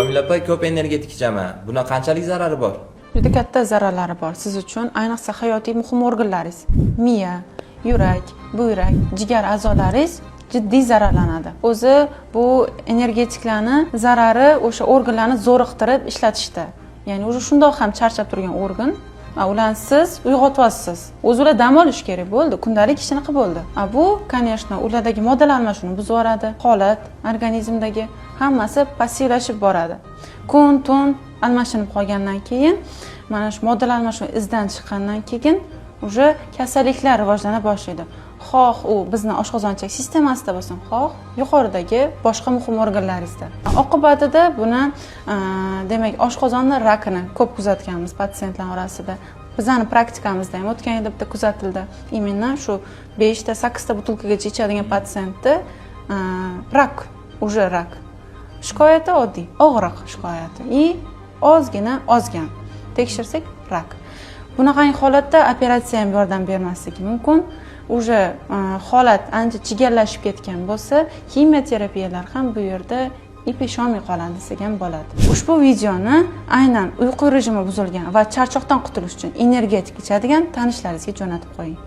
Komil opa, ko'p energetik ichaman. Buni qanchalik zarari bor? Juda katta zararlari bor siz uchun, ayniqsa hayotiy muhim organlaringiz: miya, yurak, buyrak, jigar a'zolaringiz jiddiy zararlanadi. O'zi bu energetiklarni zarari o'sha organlarni zo'riqtirib ishlatishda. Ya'ni уже shundoq ham charchab turgan organ, ularni siz uyg'otyapsiz. O'zi ular dam olish kerak bo'ldi, kundalik ishini qilib bo'ldi. A bu, конечно, ulardagi moddalar almashuvini buzib yuboradi. Holat organizmdagi hammasi passivlashib boradi. Kun tun almashinib qolgandan keyin, mana shu moddalar almashuvi izdan chiqqandan keyin уже kasalliklar rivojlana boshlaydi. Xoh u bizni oshqozon ichak sistemasida bo'lsin, xoh yuqoridagi boshqa muhim organlaringizda. Oqibatida buni demak, oshqozonni rakini ko'p kuzatganmiz patsientlar orasida. Bizani praktikamizda ham o'tgan yilda bitta kuzatildi. Именно shu 5 ta, 8 ta butilkagacha ichadigan patsientni rak, уже rak. Shikoyati oddiy, og'riq shikoyati и ozgina ozgan. Tekshirsak, rak. Bunaqangi holatda operatsiya ham yordam bermasligi mumkin. Уже holat ancha chigallashib ketgan bo'lsa, ximioterapiyalar ham bu yerda ip esholmay qoladi desak ham bo'ladi. Ushbu videoni aynan uyqu rejimi buzilgan va charchoqdan qutulish uchun energetik ichadigan tanishlaringizga jo'natib qo'ying.